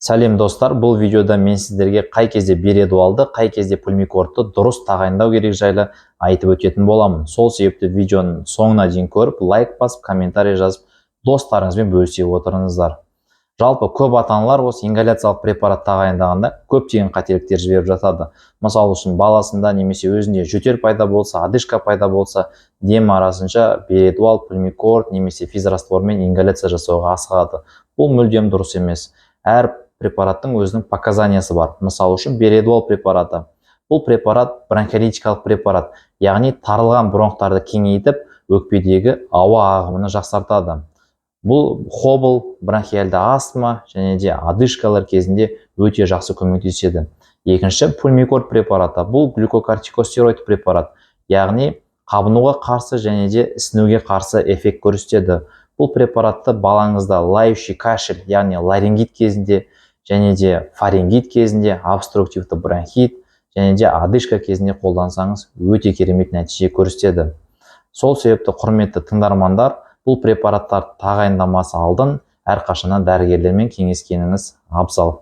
Сәлем, достар! Бұл видеода мен сіздерге қай кезде Беродуалды, қай кезде Пульмикортты дұрыс тағайындау керек жайлы айтып өтетін боламын. Сол себепті видеоның соңына дейін көріп, лайк басып, комментарий жазып, достарыңызбен бөлісе отырыңыздар. Жалпы, көп ата аналар осы ингаляциялық препарат тағайындағанда көптеген қателіктер жіберіп жатады. Мысалы үшін, баласында немесе өзінде жөтел пайда болса, одышка пайда болса, дем арасынша Беродуал, Пульмикорт немесе физраствормен ингаляция жасауға асығады. Бұл мүлдем дұрыс емес. Әр препараттың өзінің показаниясы бар. Мысалы үшін, Беродуал препараты. Бұл препарат бронхолитикалық препарат, яғни тарылған бронхтарды кеңейтіп, өкпедегі ауа ағымын жақсартады. Бұл ХОБЛ, бронхиальды астма және де одышкалар кезінде өте жақсы көмектеседі. Екінші, Пульмикорт препараты. Бұл глюкокортикостероид препарат, яғни қабынуға қарсы және де ісінуге қарсы эффект көрсетеді. Бұл препаратты балаңызда лающий кашель, яғни ларингит кезінде және де фарингит кезінде, обструктивті бронхит және де одышка кезінде қолдансаңыз, өте керемет нәтиже көрсетеді. Сол себепті, құрметті тыңдармандар, бұл препараттарды тағайындамас алдын әрқашаннан дәрігерлермен кеңескеніңіз абзал.